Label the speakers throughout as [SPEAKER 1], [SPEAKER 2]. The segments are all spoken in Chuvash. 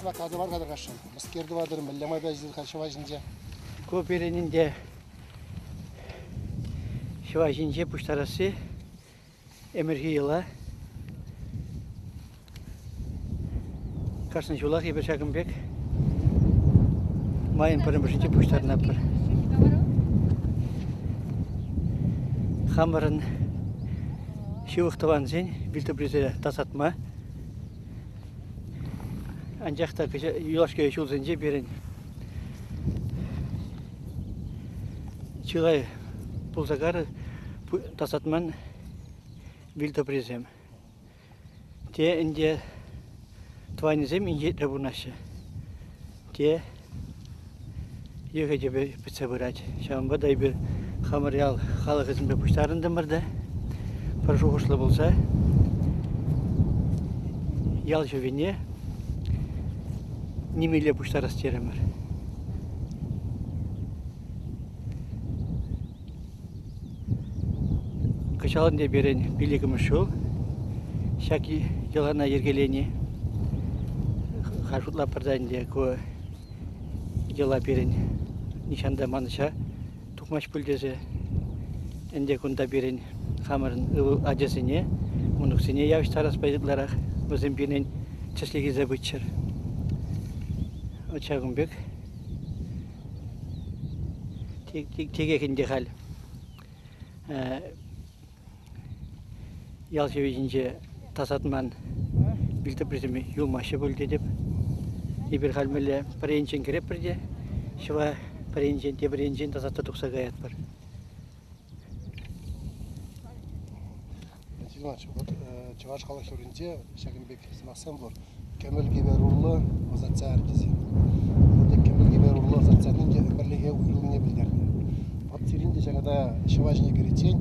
[SPEAKER 1] сӑмах каласа пар-ха тархасшӑн. Мӗскер тӑватӑр, мӗнле майпа ӗҫлетӗр-ха ҫӑва ҫинче?
[SPEAKER 2] Ку пирӗн ӗнтӗ ҫӑва ҫинче пуҫтарасси ӗмӗрхи йӑла. Кашни ҫулах эпир ҫакӑн пек майӑн пӗрремӗшӗнче пуҫтарӑнатпӑр. Хамӑрӑн ҫывӑх тӑвансен вилтӑприсене тасатма. Анчах та юлашки ҫулсенче пирӗн чылай пулса карӗ тасатман вилтӑприсем. Те ӗнтӗ тӑванӗсем инҫетре пурӑнаҫҫӗ, те йӑхӗ-тӗпӗ пӗтсе пырать. Ҫавӑнпа та эпир хамӑр ял халӑхӗсемпе пуҫтарӑнтӑмӑр та пӗр шухӑшлӑ пулса ял ҫӑвине нимелле пуҫтарас терӗмӗр. Кӑҫал ӗнтӗ пирӗн пиллӗкмӗш ҫул ҫак йӑлана йӗркелени. Халь шутлатпӑр та ӗнтӗ ку йӑла пирӗн нихҫан та манӑҫа тухмасть пуль тесе. Ӗнтӗ кунта пирӗн хамӑрӑн ывӑл ачасене, мӑнуксене явӑҫтарас пулать ытларах. Вӗсем пирӗн тӗслӗх илсе пыччӑр. Вот ҫакӑн пек. Текех ӗнтӗ халь ял ҫӑви ҫинче тасатман вилтӑприсем юлмаҫҫӗ пуль тетӗп. Эпир халь мӗнле пӗр енчен кӗретпӗр те ҫӑва пӗр енчен тепӗр енчен тасатса тухса каятпӑр.
[SPEAKER 1] Иванович, вот чӑваш халӑх юрринче ҫакӑн пек сӑмахсем пур. Кӗмӗл кӗпер урлӑ ӑсатса яр тесе. Вот кӗмӗл кӗпер урлӑ ӑсатса яни те ӗмӗрлӗхе уйрӑлнине пӗлтернӗ. Вот сирӗн те ҫакӑнта ҫӑва ҫине кӗриччен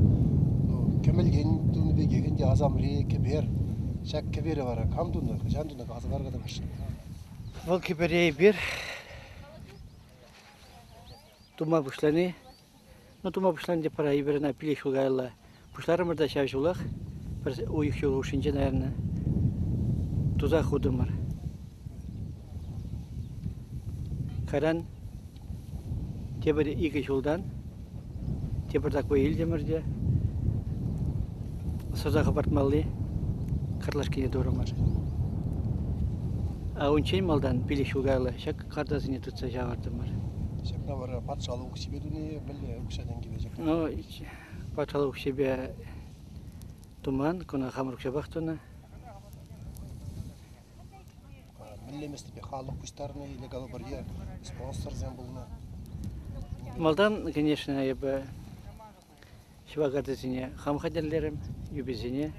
[SPEAKER 1] кӗмӗлтен тунӑ пекех ӗнтӗ асамри кӗпер. Ҫак кӗпере вара кам тунӑ, хӑҫан тунӑ каласа пар-ха тӑрӑшшӑн.
[SPEAKER 2] Вӑл кӗпере эпир тума пуҫлани Ну, тума пуҫланӑ те пора эпир ӑна пилӗк ҫул каялла пуҫларӑмӑр та ҫав ҫулах пӗр уйӑх ҫул хушшинче, наверное, туса хутӑмӑр. Кайран тепӗр икӗ ҫултан тепӗр такой илтӗмӗр те сӑрса хӑпартмалли картлашкине турӑмӑр. А унччен малтан пилӗк ҫул каялла ҫак картасене тытса ҫавӑртӑмӑр.
[SPEAKER 1] Ҫакна вара патшалӑх укҫипе туни мӗнле укҫа-тенкӗпе ҫакна?
[SPEAKER 2] Ну, патшалӑх укҫипе туман, куна хамӑр укҫапах тунӑ.
[SPEAKER 1] Мӗнле меслетпе халӑх пуҫтарнӑ или калӑпӑр е спонсорсем пулнӑ?
[SPEAKER 2] Малтан, конечно, эпӗ ҫӑва картисене хам хатӗрлерӗм, юписене.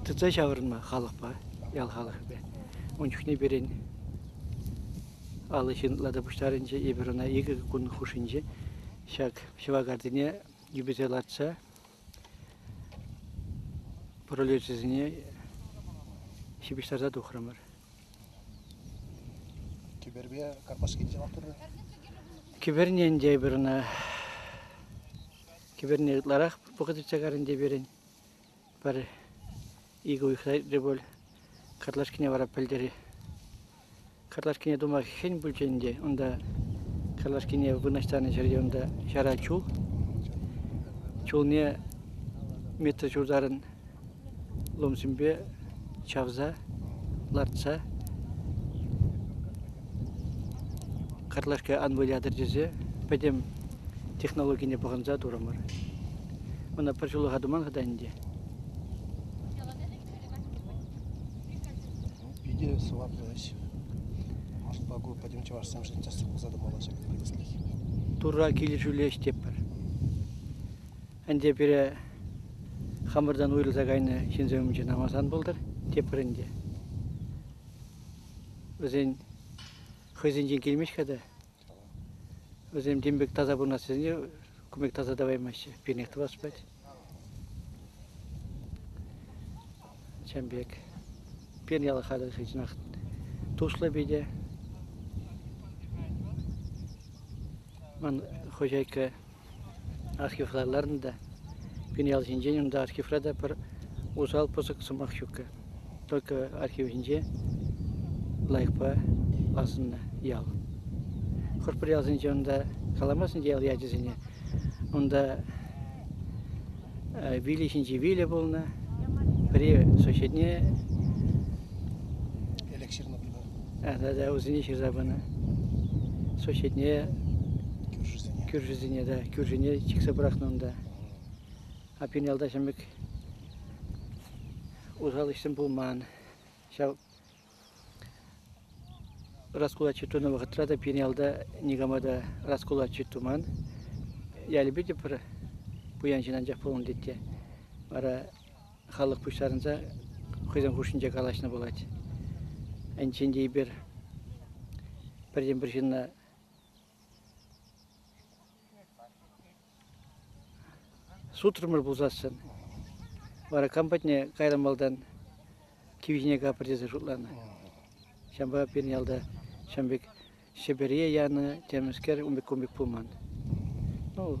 [SPEAKER 2] Тытса ҫаврӑнма халӑхпа, ял халӑхӗпе. Ун чухне пирӗн алӑ ҫын ытла та пуҫтарӑнчӗ. Эпир ӑна икӗ кун хушшинче ҫак ҫӑва картине юписе лартса пролечӗсене ҫыпӑҫтарса тухрӑмӑр.
[SPEAKER 1] Кӗперпе картлашки те турнӑ?
[SPEAKER 2] Кӗперне ӗнтӗ эпир ӑна Кӗперне ытларах вӑхӑт иртсе карӗ ӗнтӗ пирӗн. Пӗр икӗ уйӑхра иртрӗ пуль. Картлашкине вара пӗлтӗр Картлашкине тума хӗн пулчӗ ӗнтӗ. Унта картлашкине вырнаҫтарнӑ ҫӗрте унта ҫара чул. Чулне метр ҫуртарӑн ломсемпе чавса, лартса картлашка ан вылятӑр тесе пӗтӗм технологине пӑхӑнса турӑмӑр. Ӑна пӗр ҫуллӑха туман-ха та ӗнтӗ.
[SPEAKER 1] Питӗ сӑваплӑ ӗҫ. Шутпа ку пӗтӗм чӑвашсемшӗн тӗслӗх пулса тӑмалла ҫак тӗслӗх.
[SPEAKER 2] Турра килӗшӳллӗ ӗҫ тетпӗр. Ӗнтӗ пире хамӑртан уйрӑлса кайнӑ ҫынсем умӗнче намӑс ан пултӑр тетпӗр ӗнтӗ. Вӗсен хӑйсенчен килмест-ха та. Вӗсем тем пек таса пурӑнас тесен ку пек таса тӑваймаҫҫӗ. Пирӗнех тӑвас пулать. Ҫавӑн пек. Пирӗн ял халӗ чӑнах туслӑ питӗ. Ман хозяйка архивра ларнӑ та, пирӗн ял ҫинчен унта архивра та пӗр Усал пӑсӑк сӑмах ҫуккӑ. Только архивсенче лайӑхпа асӑннӑ ял. Хӑш-пӗр ялсенче унта каламастӑн ял ячӗсене. Унта вилӗ ҫинчи вилӗ пулнӑ. Пӗри соседне
[SPEAKER 1] Элек ҫырнӑ пулнӑ.
[SPEAKER 2] Да, вӗсене ҫырса пынӑ. Соседне
[SPEAKER 1] кӳршӗсене.
[SPEAKER 2] Кӳршӗсене, да, кӳршине чиксе пӑрахнӑ унта. А пирӗн ялта ҫамрӑк усал ӗҫсем пулман. Ҫав раскулачи тунӑ вӑхӑтра та пирӗн ялта никама та раскулачи туман. Ялӗпе те пӗр пуян ҫын анчах пулнӑ тет те. Вара халӑх пуҫтарӑнса хӑйсем хушшинче калаҫнӑ пулать. Енчен те эпир пӗртен-пӗр ҫынна Сутрӑмӑр пулсассӑн вара кам патне кайран малтан кивҫене капӑр тесе шутланӑ. Ҫавӑнпа пирӗн ялта ҫавӑн пек Ҫӗпӗре янӑ темӗскер ун пек кун пек пулман. Ну,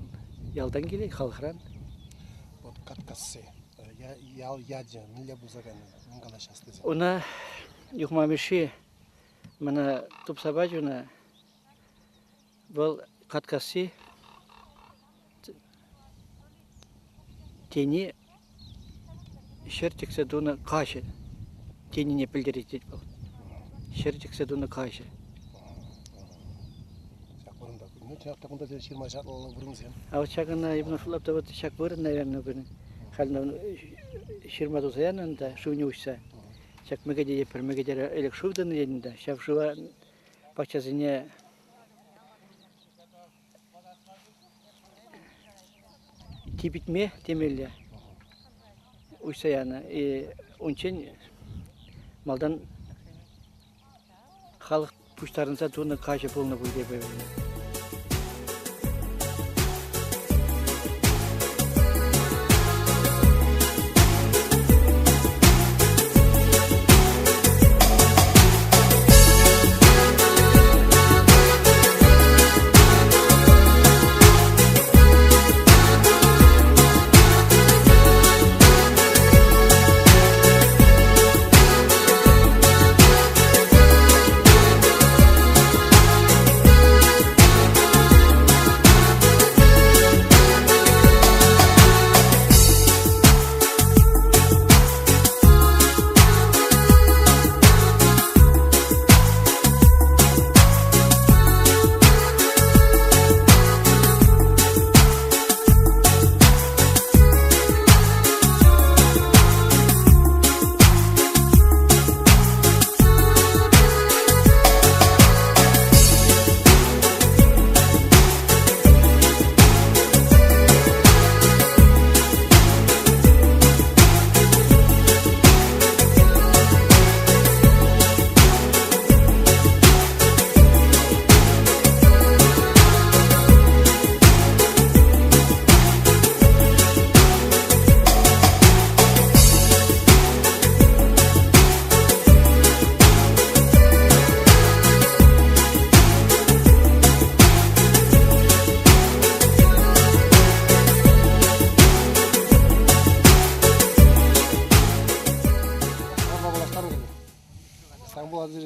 [SPEAKER 2] ялтан килет, халӑхран.
[SPEAKER 1] Вот Каткасси ял ячӗ мӗнле пулса кайнӑ? Мӗн калаҫас тесе?
[SPEAKER 2] Уна Юхма Мишши мана тупса пачӗ ӑна. Вӑл Каткасси тени ҫӗр тӗксе тунӑ каҫӑ тенине пӗлтерет тет вӑл. Ҫӗр тӗксе тунӑ каҫӑ.
[SPEAKER 1] Ҫак вырӑнта. Ну, чӑнах та кунта ҫырма ҫатлӑ вырӑнсем.
[SPEAKER 2] А вот ҫакӑнна эпир шутлап та вот ҫак вырӑн, наверное, пирӗн халь ҫырма туса янӑ ӗнтӗ, шывне уҫса. Ҫак Мӗкӗте пӗр Мӗкӗтере ӗлӗк шыв тӑнӑ тет ӗнтӗ. Ҫав шыва пахчасене типӗтме темелле уҫса янӑ. И унччен малтан халӑх пуҫтарӑнса тунӑ каҫӑ пулнӑ пуль тепӗр.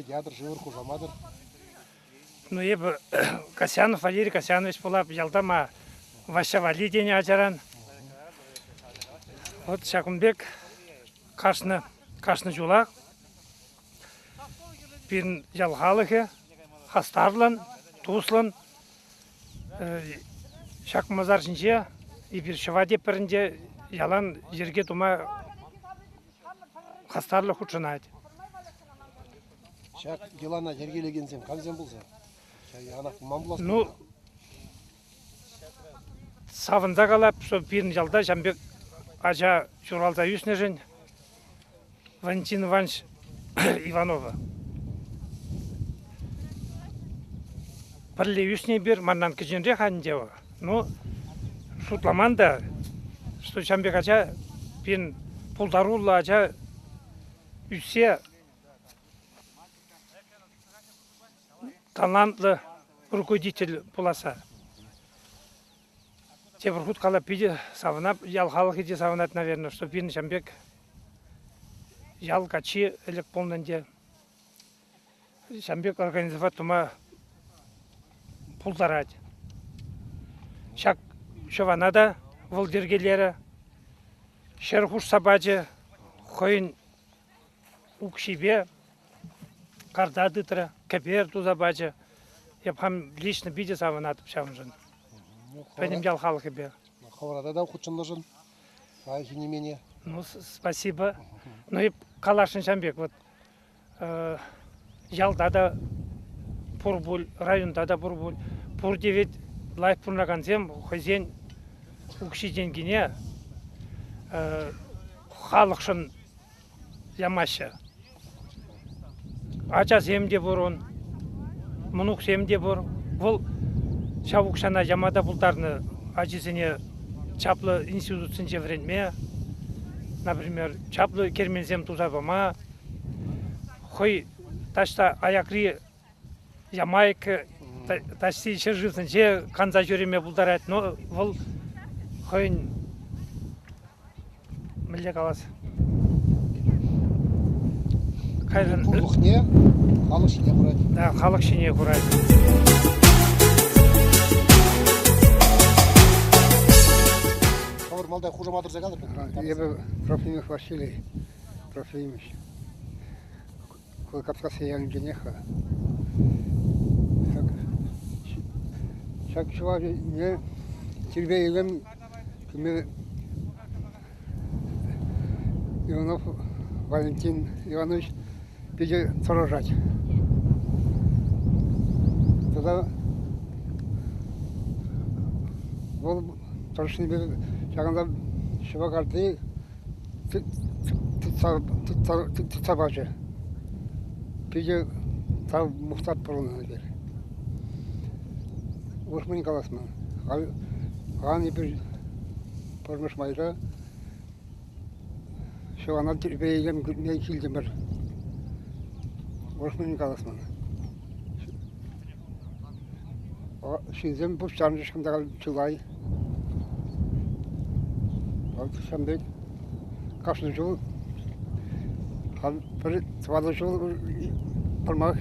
[SPEAKER 1] Ятӑр шывӑр хушаматӑр.
[SPEAKER 3] Ну, эпӗ Касьянов Валерий Касьянович пулап, ялта ма Ваҫҫа Вали тенӗ ачаран. Вот ҫакӑн пек кашни, кашни ҫулах пирӗн ял халӑхӗ хастарлӑн, туслӑн ҫак масар ҫинче эпир ҫӑва тепӗр ӗнтӗ ялан йӗрке тума хастарлӑ хутшӑнать.
[SPEAKER 1] Ҫак йӑлана йӗркелекенсем камсем пулса? Ҫак ман пулас
[SPEAKER 3] Ну, савӑнса калап, что пирӗн ялта ҫам пек ача ҫуралса ӳснӗшӗн Валентин Иванович Иванова. Пӗрле ӳснӗ эпир, манран кӗҫӗнрех ӗнтӗ вӑл. Ну, шутламан та, что ҫам пек ача пирӗн пултаруллӑ ача ӳссе талантлӑ руководитель пуласса. Тепӗр хут калап, питӗ савӑнап, ял халӑхӗ те савӑнать, наверное, что пирӗн ҫам пек. Ял каччи ӗлӗк пулнӑ ӗнтӗ. Ҫавӑн пек организовать тума пултарать. Ҫак ҫӑвана та вӑл йӗркелерӗ. Ҫӗр хушса пачӗ, хӑйӗн укҫипе карта тытрӗ, кӗпер туса пачӗ. Эп хам лично питӗ савӑнатӑп ҫавӑншӑн. Пӗтӗм ял халӑхӗпе.
[SPEAKER 1] Хӑвӑра та хутшӑннӑшӑн лайӑх нимене.
[SPEAKER 3] Ну, спасибо. Ну, эп каласшӑн ҫавӑн пек вот ялта та пур пуль, районта та пур пуль. Пурте ведь лайӑх пурӑнакансем хӑйсен укҫи-тенкине халӑхшӑн ямаҫҫӗ. Ачасем те пур ун, мӑнуксем те пур. Вӑл ҫав укҫана яма та пултарнӑ ачисене чаплӑ институтсенче вӗренме, например, чаплӑ керменсем туса пама. Хӑй таҫта аякри Ямайка таҫти ҫӗршывсенче канса ҫӳреме пултарать, но вӑл хӑйӗн мӗнле калас кайран
[SPEAKER 1] пурлӑхне халӑх ҫине хурать.
[SPEAKER 3] Да, халӑх ҫине хурать.
[SPEAKER 1] Хӑвӑр малта хушама тӑрса калӑр.
[SPEAKER 4] Эпӗ Трофимов Василий Трофимович. Кавказ ялӗнченех-ха. Ҫак чӑвашне тирпей-илем кӳме Иванов Валентин Иванович питӗ тӑрӑшать. Тата вӑл тӑрӑшнипе ҫакӑнта ҫӑва карти тытса пачӗ. Питӗ тав мухтатпӑр ӑна эпир. Урӑх мӗн калас ман. Халь эпир пӗрмӗш майра ҫӑвана тирпей-илем кӳртме килтӗмӗр. Урӑх мӗн калас ман. Ҫынсем пуҫтарӑнчӗҫ кунта чылай. Вӑл ҫавӑн пек кашни ҫул пӗр тӑватӑ ҫул пӑрмах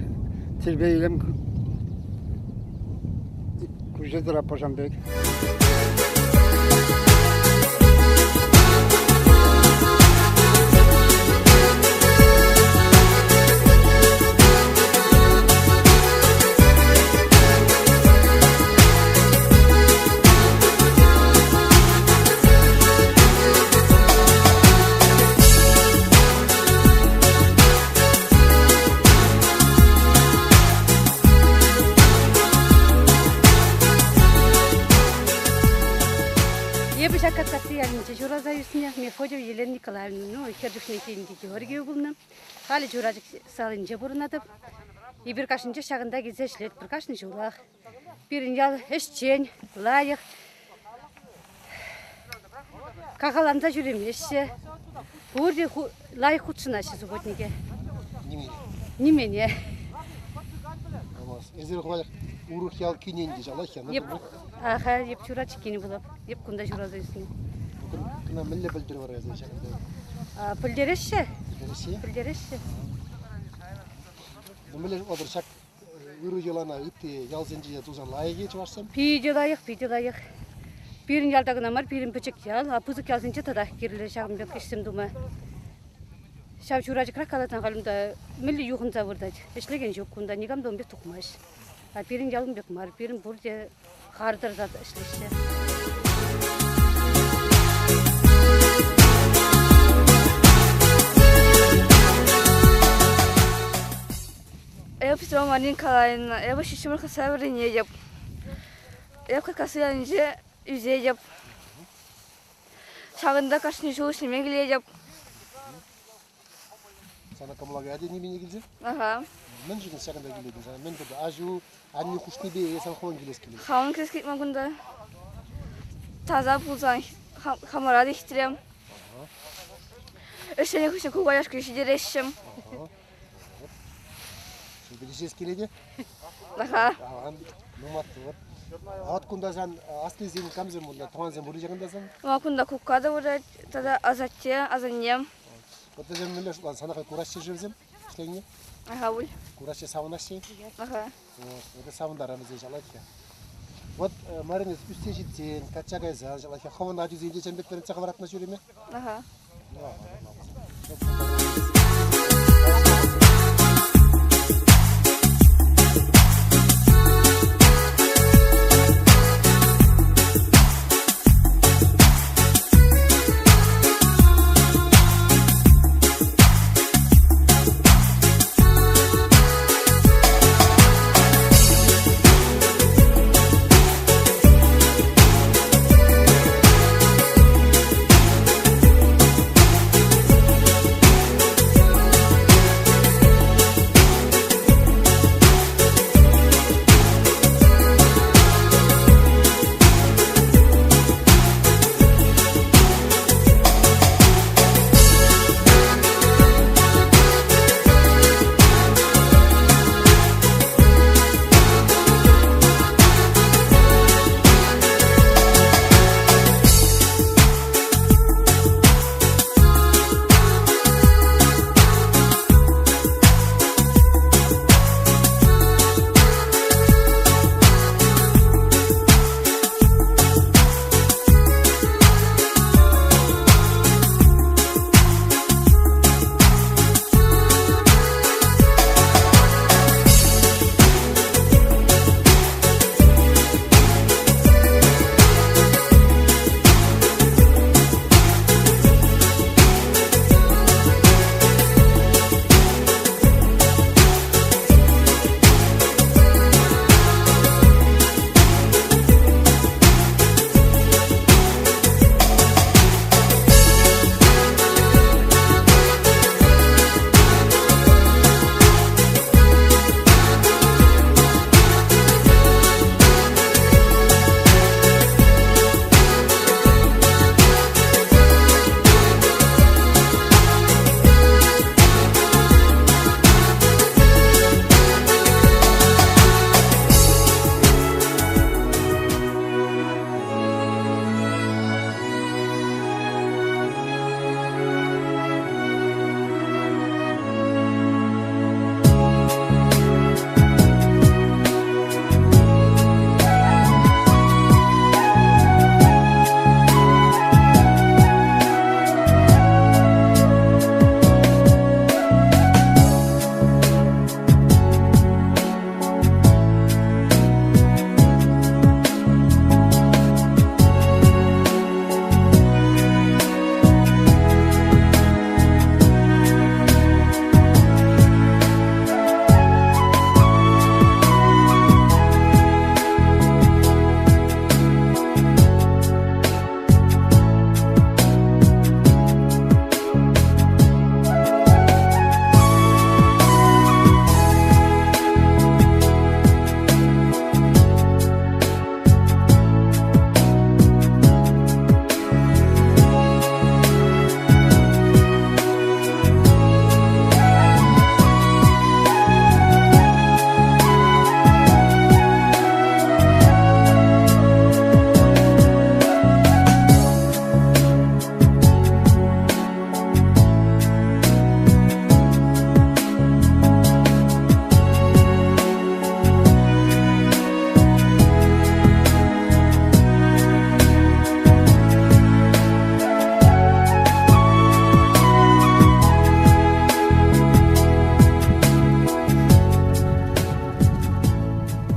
[SPEAKER 4] тирпей-илем кӳрсе тӑратпӑр ҫавӑн пек.
[SPEAKER 5] Эпӗ ҫак Каткасси ялӗнче ҫуралса ӳснӗ Мефодьева Елена Николаевна. Ну, хӗр чухнехи ӗнтӗ Георгиева пулнӑ. Халӗ Чурачӑк салинче пурӑнатӑп. Эпир кашнинчех ҫакӑнта килсе ӗҫлетпӗр, кашни ҫулах. Пирӗн ял ӗҫчен, лайӑх. Кахаланса ҫӳремеҫҫӗ. Пурте лайӑх хутшӑнаҫҫӗ субботнике.
[SPEAKER 1] Нимене.
[SPEAKER 5] Нимене.
[SPEAKER 1] Эсир урӑх ял кинен те ҫалах яна.
[SPEAKER 5] Еп, аха, еп Чурачӑк кинӗ пулап. Еп кунта ҫуралса ӳснӗ.
[SPEAKER 1] Кӑна мӗнле пӗлтер вара эсӗ ҫакӑнта?
[SPEAKER 5] Пӗлтереҫҫӗ.
[SPEAKER 1] Пӗлтереҫҫӗ?
[SPEAKER 5] Пӗлтереҫҫӗ.
[SPEAKER 1] Мӗнле шутлатӑр, ҫак ырӑ йӑлана ытти ялсенче тусан лайӑх-и чӑвашсем?
[SPEAKER 5] Питӗ лайӑх, питӗ лайӑх. Пирӗн ялта кӑна мар, пирӗн пӗчӗк ял, а пысӑк ялсенче татах кирлӗ ҫакӑн пек ӗҫсем тума. Ҫав Чурачӑкрах каласан халь унта мӗнле юхӑнса выртать. Ӗҫлекен ҫук кунта, никам та ун пек тухмасть. А пирӗн ял ун пек мар, пирӗн пурте хар тӑрса ӗҫлеҫҫӗ.
[SPEAKER 6] Эп Петрова Марина Николаевна, эпӗ ҫиччӗмӗш класра вӗренетӗп. Эп Кавказ ялӗнче ӳсетӗп. Ҫакӑнта кашни ҫул ӗҫлеме килетӗп.
[SPEAKER 1] Сана кӑмӑла каять нимене килсе?
[SPEAKER 6] Ага.
[SPEAKER 1] Мӗншӗн ҫакӑнта килетӗн? Сана мӗн тата аҫу, аннӳ хушнипе е сан хӑвӑн килес килет?
[SPEAKER 6] Хамӑн килес килет ман кунта. Таса пулсан хамӑра та хитрем. Ӗҫленӗ хыҫҫӑн кукаҫашки ҫитереҫҫӗ.
[SPEAKER 1] Ҫитес килет-и?
[SPEAKER 6] Аха.
[SPEAKER 1] Ну, маттур. А кунта сан аслисем камсем унта, тӑвансем пур-и ҫакӑнта сан?
[SPEAKER 6] Кунта кукка та пырать, тата асатте, асанне.
[SPEAKER 1] Вот вӗсем мӗнле шутлан? Сана хай кураҫҫӗ-ши вӗсем ӗҫленине?
[SPEAKER 6] Ага, пуль.
[SPEAKER 1] Кураҫҫӗ, савӑнаҫҫӗ-и?
[SPEAKER 6] Ага.
[SPEAKER 1] Вот, это савӑнтара вӗсен ҫалать-ха. Вот, Марина, ӳссе ҫитсен, качча кайсан, ҫалать-ха, хӑвӑн ачусене те ҫавӑн пек вӗрентсе хӑваратна ҫӳреме?
[SPEAKER 6] Ага.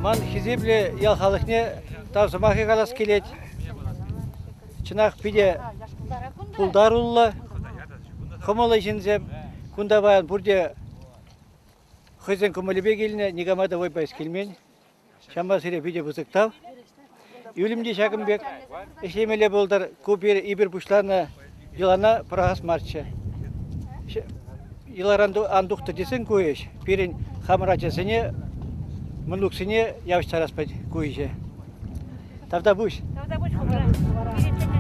[SPEAKER 2] Ман хисеплӗ ял халӑхне тав сӑмахӗ калас килет. Чӑнах питӗ пултаруллӑ, кӑмӑллӑ ҫынсем. Кунта паян пурте хӑйсен кӑмӑлӗпе килнӗ, никама та вӑйпа ӗҫ килмен. Ҫавӑнпа сире питӗ пысӑк тав. Ӳлӗм те ҫакӑн пек ӗҫлемелле пултӑр. Ку эпир пуҫланӑ йӑлана пӑрахас марччӗ. Йӑларан ан тухтӑр тесен ку ӗҫ пирӗн хамӑр ачасене, мӑнуксене явӑҫтарас ку ӗҫе. Тавтапуҫ.
[SPEAKER 5] Тавтапуҫ хӑвӑра.